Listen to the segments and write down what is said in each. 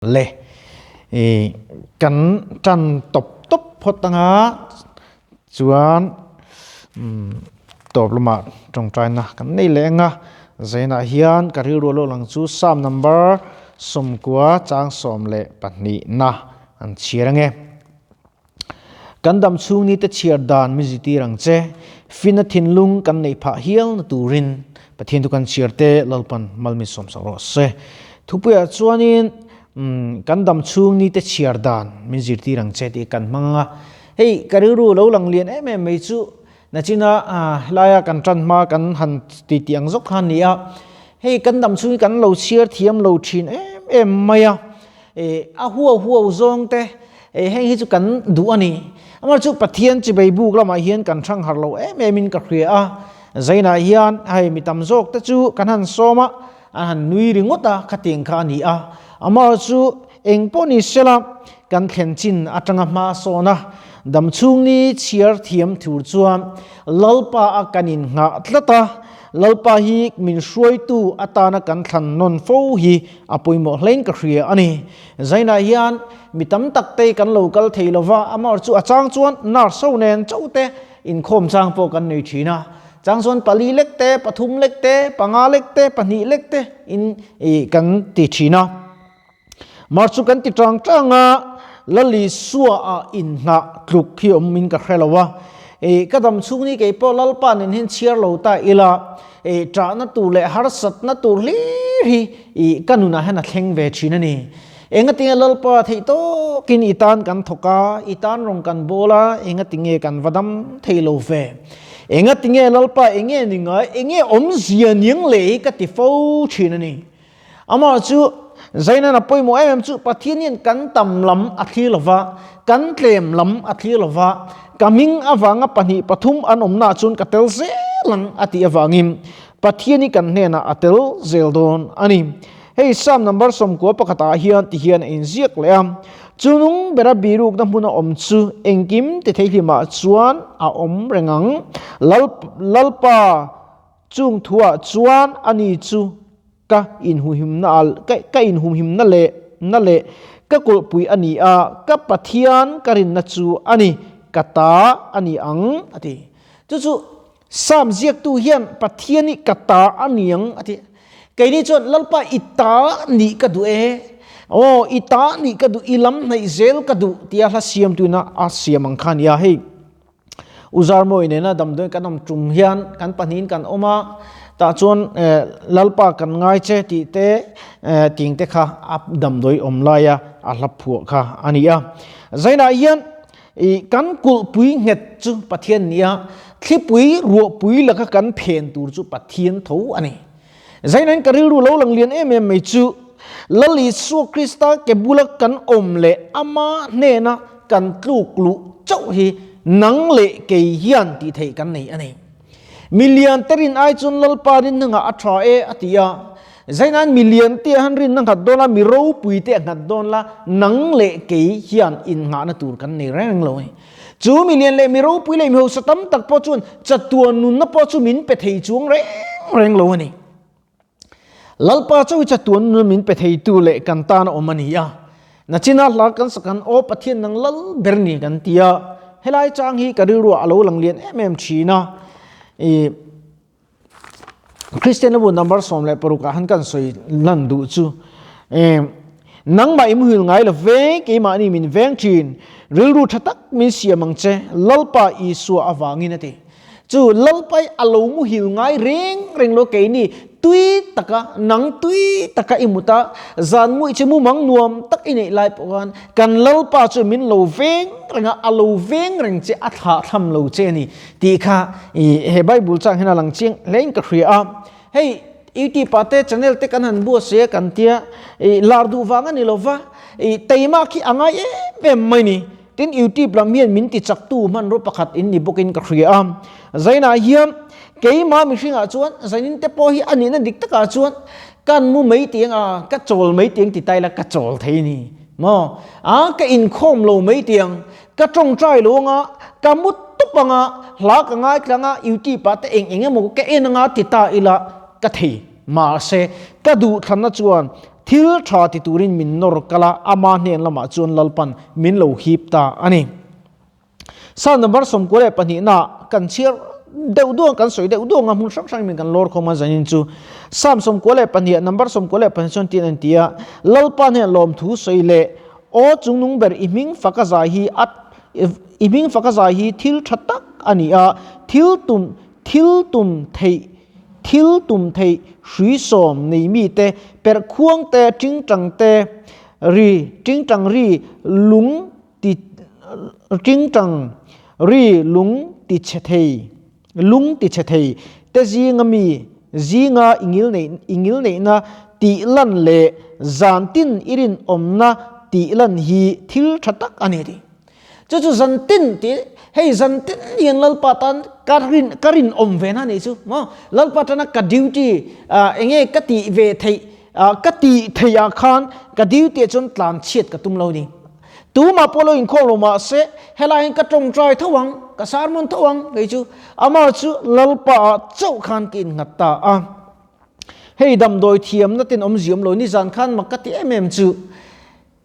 Le i kan tan tawp tawp phawt anga chuan tawp lamah tawngtaina kan nei leh anga zainah hian ka rilru a lo lang chu Psalm number 90 chang 12 na an chhiar ange. Kan dam chhung ni te chhiar dan min zitir ang che. Fina thinlung kan neih phah hial na turin Pathian chu kan chhiar te Lalpan mal min sawm sak rawh se. Thupuiah chuanin kan dam chhung ni te chhiar dan min zirtir ang che tih kan hmang ang a. Hei ka rilru lo lang lian em em mai chu nachina helaia kan tan hma kan han ti tih ang zawk kha a ni a. Hei kan dam chhung hi kan lo chhiar thiam lo thin em em mai a. A huau huau zawng te heng hi chu kan duh a ni. Amaherawhchu Pathian chibei buk lamah hian kan hrang har lo em em in ka hria a. Zainah hian hei mi tam zawk te chu kan han sawm a, an han nui ringawt a, khatiang kha a ni a. Amaherawhchu eng pawh ni sela kan thlen chin atanga hma sawn a, damchhung ni chhiar thiam thur chuan Lalpa a kan innghah tlat a, Lalpa hi min hruaitu atana kan thlan nawn fo hi a pawimawh hlein ka hria a ni. Zainah hian mi tam tak te kan lo kal thei lo va, amaherawhchu chu a chang chuan nurse ho nen chauh te inkhawm chang pawh kan nei thin a. Chang chuan pali lek te, pathum lek te, panga lek te, pahnih lek te in kan ti thin a. Mar chu kan ti tang tang a, Lalisua ah inhnah tluk hi awm in ka hre lo a. Ka dam chhung ni kei pawh Lalpa nen hian chhiar lo ta ila, ṭahna tur leh harsatna tur hlir hi ka nunah hian a thleng ve thin a ni. Engatinge Lalpa theih tawkin i tan kan thawk a, i tan rawn kan bawl a, engatinge kan va dam thei lo ve? Engatinge Lalpa enge ni ngai, enge awmzia niang leh hi ka ti fo thin a ni. Amah chu Zainan a pawimawh em em chu Pathian hian kan tam lam a thlir lova, kan tlem lam a thlir lova, ka hming avanga pahnih pathum an awmnaah chuan ka tel zel ang a tih avangin Pathian hi kan hnenah a tel zel dawn a ni. Hei Psalm number 91 ah hian ti hian a inziak leh a, Chunung bera birukna hmuna awm chu engkim ti theihlimah chuan a awm reng ang, Lalpa Chung thuah chuan ani chu ka inhuhimna a ka inhumhimna leh na leh ka kulhpui a ni a, ka Pathian ka rinna chu a ni, ka ta a ni ang, a ti. Chu chu Psalm ziaktu hian Pathian hi ka ta a ni ang, a ti. Keini chuan Lalpa i ta nih ka duh e, aw i ta nih ka duh, i lam hnaih zel ka duh tia hla siamtuina a siam ang kha a ni a, hei. Uzarmawi nena damdawi kan awm tum hian kan pahnihin kan awm a, tah chuan Lalpa kan ngai che tih te ting te kha a damdawi awm laia a hla phuah kha a ni a. Zainah hian kan kulhpui nghet chu Pathian ni a, thlipui ruahpui laka kan phen tur chu Pathian tho a ni. Zainain ka rilru lo lang lian em em mai chu Lal Isua Krista ke bula kan awm leh ama hnena kan tluk luh chauh hi nang leh kei hian tih theih kan nei a ni. Milian te rin ai chuan Lalpa rin hnangah a tha e a ti a. Zainain milian te han rinna nghat dawn la, mi ropui te a nghat dawn la, nang leh kei hian innghahna tur kan nei reng reng lo a ni. Chu milian leh mi ropui leh mi hausa tam tak pawh chuan chatuan nunna pawh chu min pe thei chuang reng reng lo a ni. Lalpa chu chatuan nunna min pe theitu leh kan tan a awm a ni a. Nachina hla kan sak han aw Pathian nang lal ber ni kan ti a. Helai chang hi ka rilruah a lo lang lian em em thin a. I Kristian bu number 16 ah han kan sawi lan duh chu nangmah i muhil ngai lo ve keimahni min veng thin rilru tha tak min siam ang che Lalpa Isua avangin a ti. Chu Lalpa i a lo muhil ngai reng reng lo keini tui taka nang tui taka i mut a zan muih che mumang nuam tak i neih lai pawh khan kan Lalpa chu min lo veng reng a, a lo veng reng che a thlah thlam lo che a ni. Tih kha i he Bible chang hian a lang chiang hlein ka hria a. Hei YouTube ah te channel te kan han buat se a kan tia i lar duh vang a ni lo va, i teima khi a ngai em em mai ni. Tin YouTube lam hian min ti chak tu hmanraw pakhat in ni bawkin ka hria a. Zainah hian keima mihringah chuan zainin te pawh hi a nihna dik takah chuan kan mu mai tiang a, ka chawl mai tiang ti tai la ka chawl thei ni maw? A ka inkhawm lo mai tiang Ka tawngtai lo anga, ka mu tawp anga, hla ka ngaitlang a, YouTube ah te eng eng emaw ka en anga ti ta ila ka thei. Mahse, ka duhthlanna chuan thil tha ti turin min nawr kal a, ama hnen lamah chuan Lalpan min lo hip ta a ni. Psalm number 92 na kan chhiar deuh duang kan sawi deuh duang a hmun hrang hrang min kan lawr khawm a zanin chu Psalm 92 number 92 chuan tin an ti a Lalpa hnen lawmthu sawi leh aw chungnung ber i hming faka zai hi a i hming faka zai hi thil tha tak a ni a thil tum thil tum theih thil tum theih hrui sawm nei mite perhkhuang te tingtang te ri tingtang ri lung ti tingtang ri lung ti chhe thei lung ti chhe thei te zinga mi zinga ingil nei ingil neihna tih lan leh zan tin i rinawmna tih lan hi thil tha tak a ni ti. Chu chu zan tin ti hei zan tin hian Lalpa tan ka rin ka rinawm ve na nih chu maw Lalpa tana ka duty enge ka tih ve theih ka tih theih ah khan ka duty ah chuan tlan chhiat ka tum lo ni. Tumah pawh lo inkhawm lo mah se helai hian ka tawngtai tho ang, ka sermon tho ang kei chu amah chu Lalpa ah chauh khan ka innghat ta a. Hei damdawi thiamna ten awmzia awm lo nizan khan mak ka ti em em chu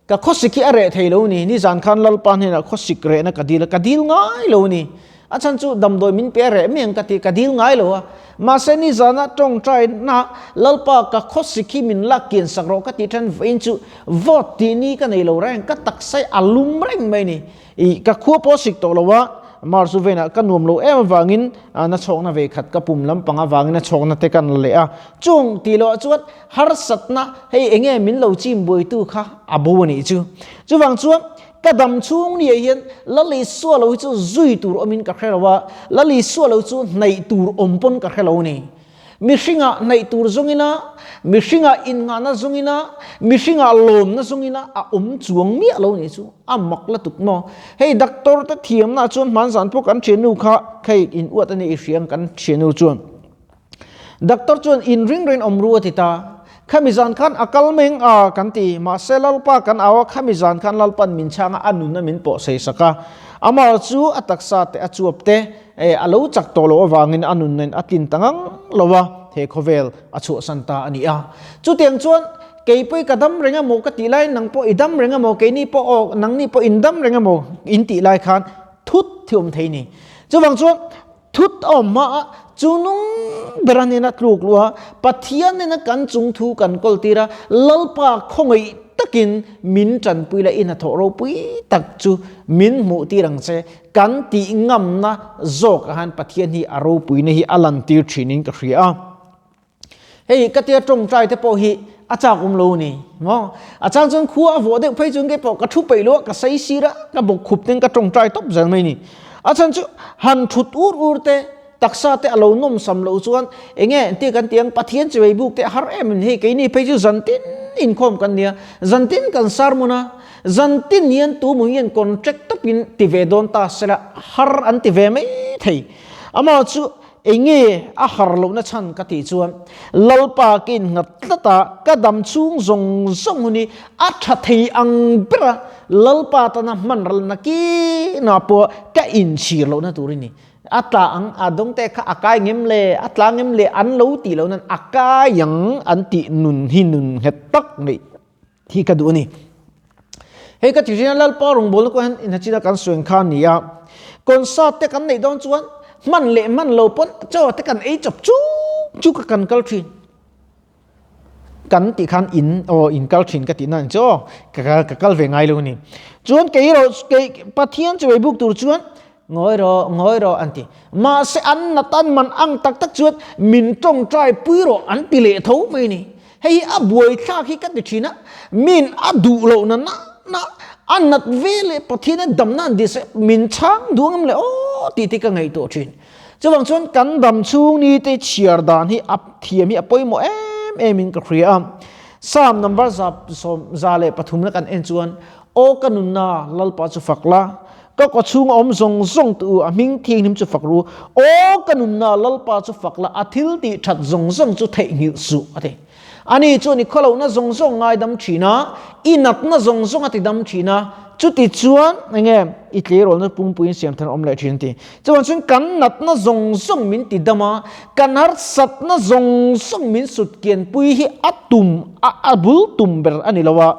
ka khawsik hi a reh thei lo ni nizan khan Lalpa hnenah khawsik rehna ka dil a ka dil ngai lo ni a chhan chu damdawi min pe a reh mai ang ka ti ka dil ngai lo a mahse nizana tawngtai na Lalpa ka khawsik hi min lak kian sak rawh ka tih then vawiin chu vote tih ni ka nei lo reng ka taksa hi a lum reng mai ni I ka khua pawh sik tawh lo a, Mars chu venah ka nuam lo em avangin na chhawkna ve khat ka pum lampang avangin a chhawkna te kan la leh a. Chung tih loh ah chuan harsatna hei enge min lo chim buaitu kha a bo a nih chu. Chuvang chuan ka dam chhung ni ah hian Lalisua lo hi chu zui tur awmin ka hre lo a, Lalisua lo chu hnaih tur awm pawn ka hre lo a ni. Mihringah hnaih tur zawngina, mihringah innghahna zawngina, mihringah lawmna zawngina a awm chuang miah lo nih chu a mak la tuk maw. Hei doctor te thiamna chuan hmanzan pawh kan thiannu kha hei in uat a nih i hria ang kan thiannu chuan. Doctor chuan in ring reng awm ru a ti ta. Khami zan khan a kal meng a kan ti mahse Lalpa kan au a khami zan khan Lalpan min chhang a a nunna min pawh sei sak a. Amah chu a taksa te a chuap te E, a lo chak tawh loh avangin a nunnain a tlin ta ngang lo a, he khawvel a chhuahsan ta a ni a. Chutiang chuan, kei pawh i ka dam reng emaw ka tih laiin nang pawh i dam reng emaw, keini pawh aw, nangni pawh in dam reng emaw in tih lai khan thut hi awm thei ni. Chuvang chuan, thut a awm hma a, chu nung bera hnena tluk luh a, Pathian nena kan chung thu kan kawl tir a, Lalpa khawngaih takin min tanpui la i hnathawh ropui tak chu min hmuh tir ang che. Kan tih ngamna zawk ah hian Pathian hi a ropuina hi a lantir thinin ka hria a. Hei ka tia tawngtai te pawh hi a chak awm lo ni maw. A chang chuan khua a vawh deuh phei chuan kei pawh ka thu peih lo a, ka sei sir a, ka bawk khup ten ka tawngtai tawp zel mai ni. A chhan chu han thut ur ur te, taksa te a lo nawm sam loh chuan enge tia kan ti ang Pathian chibai buk te a har em em hei keini phei chu zantin inkhawm kan nia, zantin kan sermon a, Zantin hian tu maw hian contract tawpin ti ve dawn ta sela har an ti ve mai thei. Amah chu enge a har lohna chhan ka tih chuan Lalpa ka innghat tlat a, ka dam chhung zawng zawng hun hi a tha thei ang ber a, Lalpa tana hman ralna kinah pawh ka inchhir lohna tur i ni. A tla ang, a dawngte kha a kai ngem le, a tla ngem le an lo tih loh nan a kai ang an tih nun hi nun nghet tak neih Hi ka duh a ni. Hei ka ti ṭhin a, Lalpa rawngbawlna kawng hian inhachina kan sawi ang kha a ni a. Concert te kan neih dawn chuan hman leh hman lo pawn chaw te kan ei chawp chuk chuk a kan kal ṭhin. Kan tih khan in aw in kal ṭhin ka tih na ang chu aw ka ka kal ve ngai lo a ni. Chuan kei erawh kei Pathian chaw ei buk tur chuan ngawi rawh ngawi rawh an ti. Mahse an nat an man ang tak tak chuan min tawngtai pui rawh an ti leh tho mai a ni. Hei hi a buaithlak hi ka ti thin a, min a duh loh na na na a nat ve leh Pathian in damna an dil se min chhang duh angem le aw tih te ka ngaihtuah thin. Chuvang chuan kan dam chhung ni te chhiar dan hi a thiam hi a pawimawh em em in ka hria a. Psalm number 103 na kan en chuan Aw ka nunna Lalpa chu fak la, Ka kaw chhunga awm zawng zawng tu u, a hming thianghlim chu fak ru. Aw ka nunna Lalpa chu fak la, a thil tih that zawng zawng chu theihnghilh suh, a ti. Ani chuan i khawlohna zawng zawng ngaidam thin a, i natna zawng zawng a tidam thin a, chuti chuan enge i tleirawlna pumpuiin siam thar awm leh thin a ti. Chuvang chuan kan natna zawng zawng min tidam a, kan harsatna zawng zawng min sut kianpui hi a tum a, a bul tum ber a ni lo a,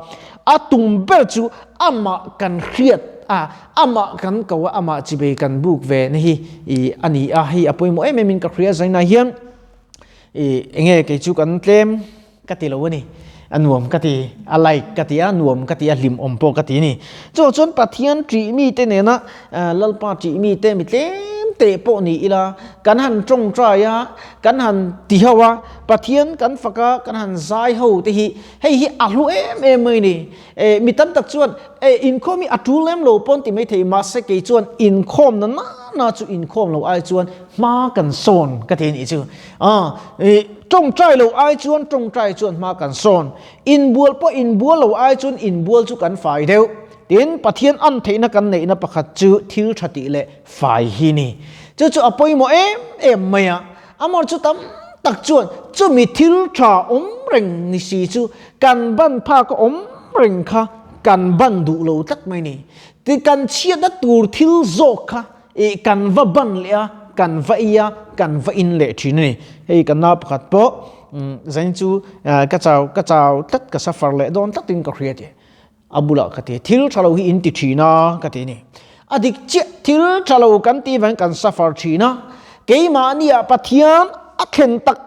a tum ber chu amah kan hriat a, amah kan ko a, amah chibei kan buk ve na hi i a ni a, hei a pawimawh em em in ka hria zainah hian. I enge kei chu kan tlem ka ti lo a ni, a nuam ka ti, a like ka ti a, nuam ka ti a, hlim awm pawh ka ti a ni. Chuvang chuan Pathian ṭih mite nena Lalpa ṭih mite mi tlem teh pawh ni ila, kan han ṭawngṭai a, kan han ti ho a, Pathian kan fak a, kan han zai ho te hi, hei hi a hlu em em mai a ni. Mi tam tak chuan inkhawm hi a ṭul lem lo pawn ti maithei, mahse kei chuan inkhawmna nana chu inkhawm lo ai chuan hma kan sawn ka ti a nih chu. Ṭawngṭai lo ai chuan ṭawngṭai chuan hma kan sawn, inbual pawh inbual lo ai chuan inbual chu kan fai deuh. Tin, Pathian an theihna kan neihna pakhat chu thil ṭha tih leh fai hi ni. Chu chu a pawimawh em em mai a, amah chu tam tak chuan chumi thil ṭha awm reng ni si chu kan ban phak a awm reng kha kan ban duh lo tlat mai ni. Ti kan chhiatna tur thil zawk kha ih kan va ban leh a, kan va ei a, kan va in leh thin a ni. Hei ka nau pakhat pawh zain chu ka chau ka chau tlat ka suffer leh dawn tlatin ka hria tih a bulah ka ti thil tha lo hi in ti thin a ka ti a ni. A dik chiah thil tha lo kan tih vangin kan suffer thin a, keimahniah Pathian a thlen tak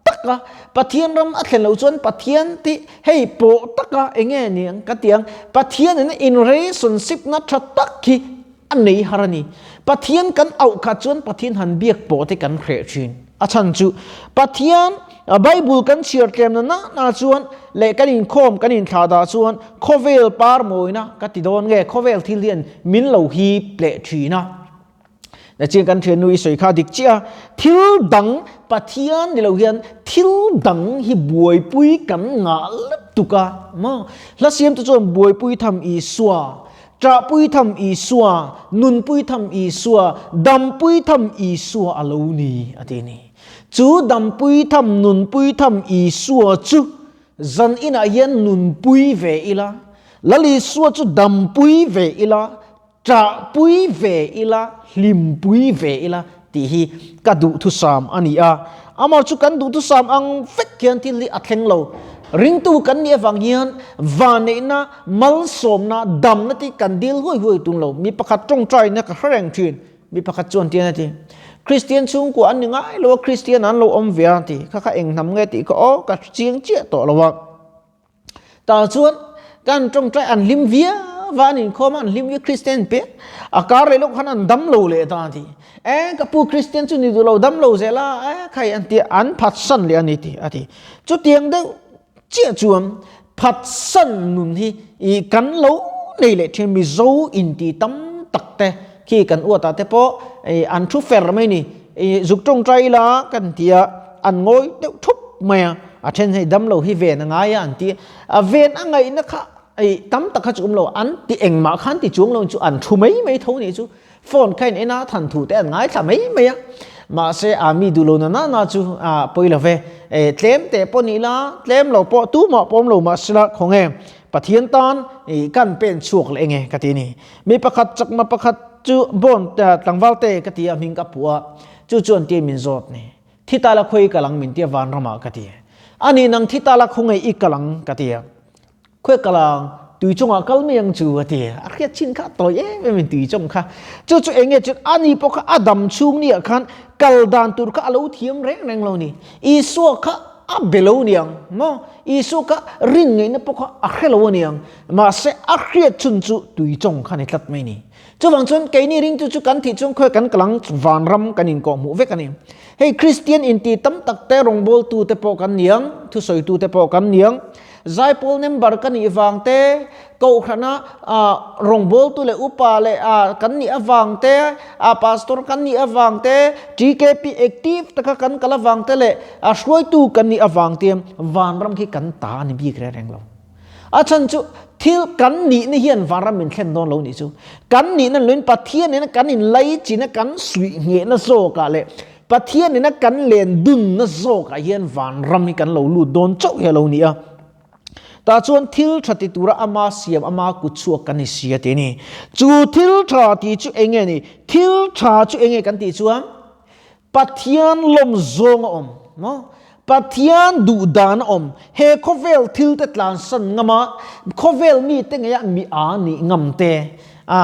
tak a, Pathian ram a thlen loh chuan Pathian tih hei pawh taka enge ni ang ka ti ang, Pathian in in relationship na tha tak hi a nei har a ni. Pathian kan auh khat chuan Pathian han biak pawh te kan hreh thin. A chhan chu Pathian Bible kan chhiar tlem na na na chuan leh kan inkhawm kan inthlah dah chuan khawvel par mawina ka ti dawn nge khawvel thil hian min lo hip leh thin a. Na chian kan thiannu i sawi kha dik chiah a, thil dang Pathian ni lo hian thil dang hi buaipui kan ngah lutuk a maw? Hla siamtu chuan buaipui tham Isua, ṭahpui tham Isua, nunpui tham Isua, dampui tham Isua a lo ni a ti a ni. Chu dampui tham, nunpui tham Isua chu zan inah hian nunpui ve ila, Lal Isua chu dampui ve ila, Ṭahpui ve ila, hlimpui ve ila tih hi ka duhthusam a ni a. Amah chu kan duhthusam ang vek hian thil hi a thleng lo. Ringtu kan nih avang hian vanneihna, malsawmna, damna te kan dil huai huai tum lo. Mi pakhat ṭawngṭaina ka hre reng ṭhin. Mi pakhat chuan tian a ti, Kristian chhungkua an ni ngai lo a, Kristian an lo awm ve a ti. Kha kha eng hnam nge tih kha aw ka chiang chiah tawh lo a. Tah chuan kan tawngtai an hlim viau va, an inkhawm a, an hlim viau Kristian pe a kar leh lawk khan an dam lo leh ta a ti. E ka pu Kristian chu ni duh lo dam lo zel a, e khai an ti an phatsan leh a ni ti a ti. Chutiang deuh chiah chuan phatsan nun hi i kan lo nei leh thin Mizo inti tam tak te khi kan uat ah te pawh an thu fer mai ni. I zuk tawngtai ila kan ti a, an ngawi deuh thup mai a, a then hei damlo hi ven a ngai a an ti a, ven a ngaihna kha i tam tak kha chu awm lo, an ti engmah kha an ti chuang lo chu an thu mai mai tho nih chu, phone kha in en a than thu te an ngaithla mai mai a, mahse a mi duh lo na na na chu a pawi lo ve, e tlem teh pawh ni ila tlem lo pawh tumah pawh awm lo mahsela khawnge Pathian tan i kan pen chhuak leh enge ka ti a ni. Mi pakhat chakma pakhat chu bawn tlangval te ka ti a hming ka phuah a, chu chuan tia min zawt ni. Thi ta la khawi i kal ang min tia vanramah ka ti. A nih nang thi ta la khawngaih i kal ang ka ti a. Khawi kal ang tui chungah kal mai ang chu a ti. A hriat chin kha a tawi em em in tui chung kha. Chu chu eng nge chuan a ni pawh kha a dam chhung ni ah khan kal dan tur kha a lo thiam reng reng lo ni. Isua kha a be lo niang maw? Isua kha rin ngaihna pawh kha a hre lo aniang. Mahse a hriat chhun chu tui chawng kha ni tlat mai ni. Chuvang chuan keini ringtu chu kan thih chuan khawi kan kalang vanram kan inkawh hmuh vek a ni. Hei Kristian inti tam tak te rawngbawltu te pawh kan niang, thusawitu te pawh kan niang, zaipawl member ka nih vang te, kohhrana rawngbawltu leh upa leh kan nih avang te, pastor kan nih avang te, TKP active taka kan kal avang te leh hruaitu kan nih avang te vanram khi kan ta a ni bik reng reng lo. A chhan chu thil kan nihna hian vanram min thlen dawn lo nih chu. Kan nihna luin Pathian nena kan inlai china kan suih nghehna zawkah leh Pathian nena kan len dunna zawkah hian vanram hi kan lo lut dawn chauh hi a lo ni a. Tah chuan thil tha ti tura ama siam ama kut chhuak kan ni si a ti a ni. Chu thil tha tih chu eng nge ni? Thil tha chu eng nge kan tih chuan Pathian lawm zawng a awm maw? Pathian duh dan a awm. He khawvel thil te tlansan ngam a, khawvel mite ngei ah mi a nih ngam te. A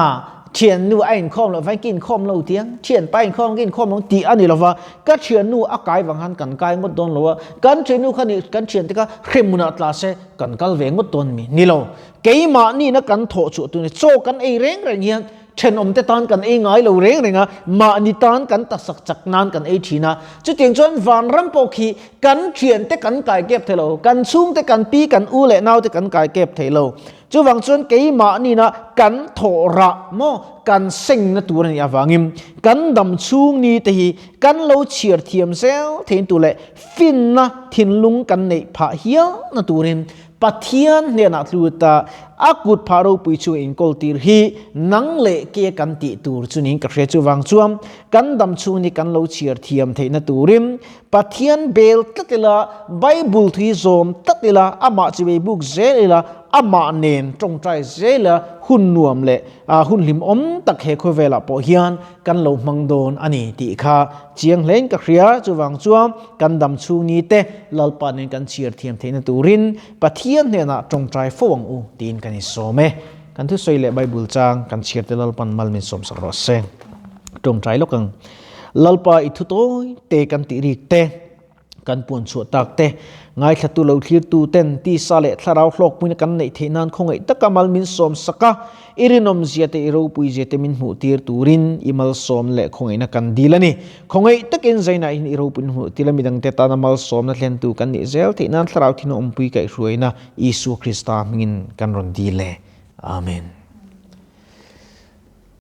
thiannu a inkhawm loh vain ka inkhawm lo tiang, thianpa inkhawm ka inkhawm lo tih a ni lova, ka thiannu a kai vang khan kan kai ngawt dawn lo a, kan thiannu kha nih kan thiante kha hremhmunah tla se kan kal ve ngawt dawn mi ni lo. Keimahniina kan thawh chhuah tur ni, chaw kan ei reng reng hian thenawmte tan kan ei ngai lo reng reng a, mahni tan kan taksak chak nan kan ei thin a. Chutiang chuan vanram pawh khi kan thiante kan kai kep thei lo, kan chhungte kan pi kan u leh naute kan kai kep thei lo. Chuvang chuan keimahniina kan thawh rah maw kan sengna tur a nih avangin kan dam chhung ni te hi kan lo chhiar thiam zel thein tur leh finna thinlung kan neih phah hialna turin Pathian hnenah tlut a, a kut phah ropui chunga inkawl tir hi nang leh ke kan tih tur chu niin ka hria. Chuvang chuan kan dam chhung ni kan lo chhiar thiam theihna turin Pathian bel tlat ila, Bible thu hi zawm tlat ila, amah chivei buk zel ila, amah nen tawngtai zel ila, hun nuam leh hun hlimawm tak he khawvelah pawh hian kan lo hmang dawn a ni tih kha chiang hlein ka hria. Chuvang chuan kan dam chhung ni te Lalpa nen kan chhiar thiam theihna turin Pathian hnenah tawngtai fo ang u tiin kan insawm e. Kan thusawi leh Bible chang kan chhiar te Lalpan mal min sawmsak rawh se. Tawngtai lawk ang. Lalpa i thu tawi te kan tih rik te, kan puan chhuah tak te, ngaithlatu lo thlirtu ten tisa leh thlarau hlawkpuina kan neih theih nan khawngaih taka mal min sawm sak a, i rinawm zia te i ropui zia te min hmuh tir turin i malsawm leh khawngaihna kan dil a ni. Khawngaih takin zainah hian i ropuina hmuh tir a midangte tana malsawmna thlentu kan nih zel theih nan thlarau thinawmpui kaihhruaina Isua Krista hmingin kan rawn dil e. Amen.